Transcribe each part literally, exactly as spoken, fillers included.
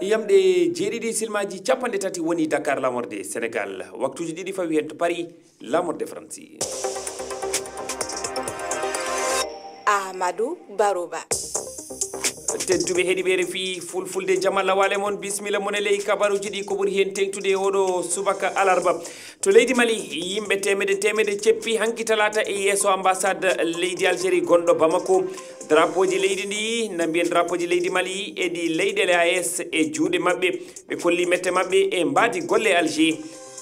Yamɗe jeeɗiɗi silmaaji capanɗe tati woni Dakar, lamorde Senegal. Waktuuji ɗiɗi fawi heen to Paris, lamorde Faransi. Amadou Barouba. Tedduɓe heɗiɓe R F I Fulfulde, jam Allah waale mon, bisimilla mon e ley kabaruuji ɗi, ko ɓuri heen teeŋtude e oɗo subaka alarba. To leydi Mali, yimɓe teemedde teemedde ceppi hanki talaata e yeeso ambassade leydi Algérie gonɗo Bamako. Drapeauji leydi ndi, na mbiyen drapeauji leydi Mali e ɗi leyɗeele A E S e juuɗe maɓɓe. Ɓe kolli mette maɓɓe e mbaadi golle Alger.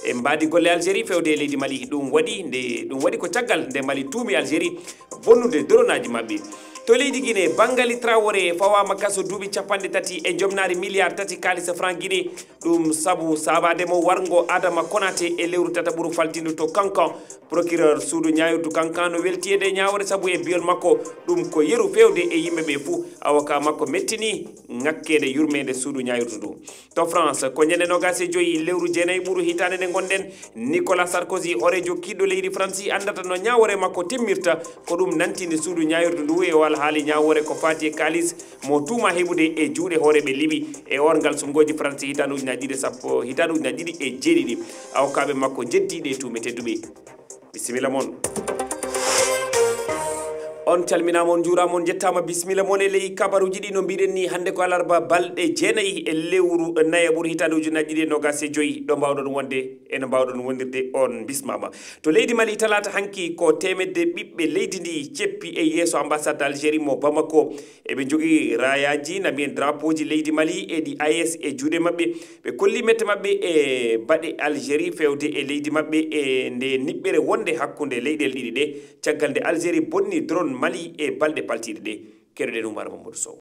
E mbaadi golle Algérie fewde e leydi Mali. Ɗum waɗi nde, ɗum waɗi ko caggal nde Mali tuumi Algérie bonnude doronaaji maɓɓe. To leydi Guinée, Bangali Traoré fawaama kaso duuɓi capanɗe tati e jomnaari miliyaar tati kaalis franc Guinée. Ɗum sabu saabaade mo warngo Adama Konaté e lewru tataɓuru faltindu to Kankan. Procureur suudu ñaawirdu Kankan no welti e nde ñaawre sabu e biyol makko ɗum ko yeru fewde e yimɓe ɓe fuu. Avocat makko mettini ŋakkeende yurmeende suudu ñaawirdu ndu. To France, ko ñande noogaas e joy lewru jeenayi ɓuru hitaande nde ngonɗen, Nicolas Sarkozy, hooreejo kiiɗɗo leydi Faransi, anndata no ñaawoore makko timmirta. Ko ɗum nantini suudu ñaawirdu ndu e o alhaali ñaawoore ko faati e kaalis mo tuuma heɓude e juuɗe hooreeɓe Libi e orngal suɓngooji Faransi hitaande ujunaaji ɗiɗi e sappo, hitaande ujunaaji ɗiɗi e jeeɗiɗi. Awokaaɓe makko njeddii ɗe tuume tedduɓe. Bisimilla mon. On calminaama, on njuuraama, on njettaama. Bisimilla mon e ley kabaruuji ɗi. No mbiɗen ni, hannde ko alarba, balɗe jeenayi e lewru nayaɓuru hitaande ujunaaji ɗiɗi e noogaas e joy. Ɗo mbaawɗon wonde, e no mbaawɗon wondirde, on bismaama. To leydi Mali, talaata hanki, ko teemedde ɓiɓɓe leydi ndi ceppi e yeeso ambassade Algérie mo Bamako. Eɓe njogii raayaaji, na mbiyen drapeauji leydi Mali e ɗi A E S e juuɗe maɓɓe. Ɓe kolli mette maɓɓe e baɗe Algérie fewde e leydi maɓɓe e nde niɓɓere wonde hakkunde leyɗeele ɗiɗi ɗe, caggal nde Algérie bonni drone Mali e balɗe paltiiɗe ɗe. Keɗoɗen Oumar Mamadou Sow.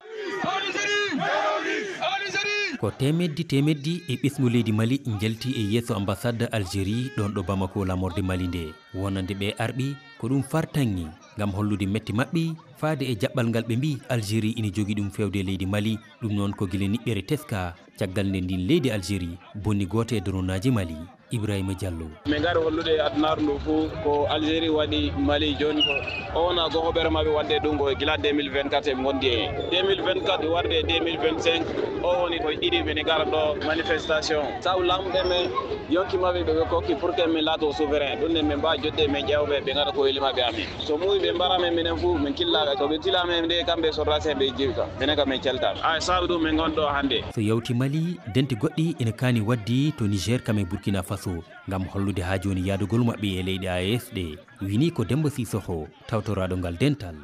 Ko teemeddi teemeddi e ɓesngu leydi Mali njalti e yeeso ambassade Algérie ɗon ɗo Bamako, lamorde Mali nde. Wonande ɓe arɓi, ko ɗum fartaŋŋi ngam hollude mette maɓɓe faade e jaɓɓal ngal ɓe mbii Algérie ina jogii ɗum fewde e leydi Mali. Ɗum noon ko gila niɓɓere teska, caggal nde ndin leydi Algérie bonni gooto e dronaaji Mali. Ibrahima Diallo. Min ngari hollude adunaaru ndu fuu ko Algérie waɗi Mali. Jooni ko o wona ko hoɓere maɓɓe waɗde ɗum ko gila deux mille vingt-quatre eɓe ngondi e. Deux mille vingt-quatre warde deux mille vingt-cinq, o woni ko ɗiɗi ɓe ne ngara ɗo manifestation. Sabu laamu ɓe men yonki maɓɓe ɓe ɓe kokki pour que min laato souverain. Ɗum ne min mbaawa jodde min ƴeewa ɓe, ɓe ngara ko weli maɓɓe amin. So muuyi ɓe mbara men minen fuu min killa ɓe. So ɓe tila men nde kamɓe sorrasi ɓe jiwi kam. Minen kam min calta. Ay sabu ɗum min ngon ɗo hannde. So yawti Mali, dente goɗɗi ina kaani waɗde to Niger kam e Burkina Faso ngam hollude haa jooni yaadugol maɓɓe e leyɗe A E S ɗe. Wini ko Demba Sissoko, tawtoraaɗo ngal dental.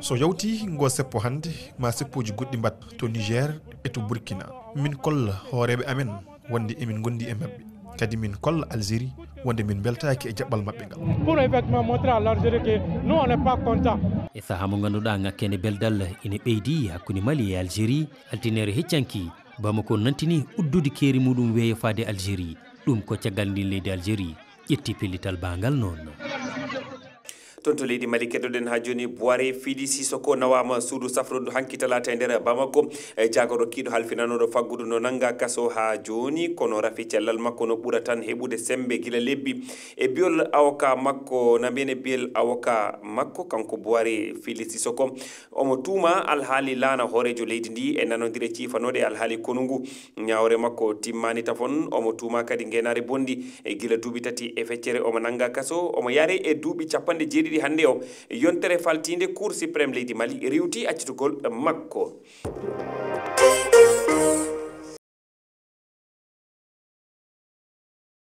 So yawti ngo seppo hannde, ma seppoji goɗɗi mbaɗ to Niger e to Burkina. Min kolla hooreeɓe amen wonde emin ngondi e maɓɓe. Kadi min kolla Algérie wonde min mbeltaaki e jaɓɓal maɓɓe ngal. Pour effectivement montrer à l'Algérie que nous, on n'est pas content. E sahaa mo ngannduɗaa ŋakkeende beldal ina ɓeydi hakkunde Mali e Algérie, altineere heccanki, Bamako nantini uddude keeri muɗum weeyo faade Algérie. Ɗum ko caggal ndin leydi Algérie ƴetti pellital baa ngal noon. Toon to leydi Mali, keddoɗen haa jooni, Boire Fidi Sissoko nawaama suudu safrundu hanki talaata e nder Bamako. E jaagorɗo kiiɗo halfinanooɗo faggudu no nannga kaso haa jooni, kono rafi cellal makko no ɓura tan heɓude semmbe gila lebbi. E biyol awoka makko, na mbiyen e biyol awoka makko, kanko Boire Fidi Sissoko, omo tuuma alhaali laana hooreejo leydi ndi e nanondire ciifanooɗe e alhaali konu ngu. Ñaawre makko timmaani tafon, omo tuuma kadi ngeenaare bonndi e gila duuɓi tati e feccere. Omo nannga kaso, omo yare e duuɓi capanɗe jeeɗiɗi hannde o. Yontere faltiinde, Cour suprême leydi Mali riiwti accitugol makko.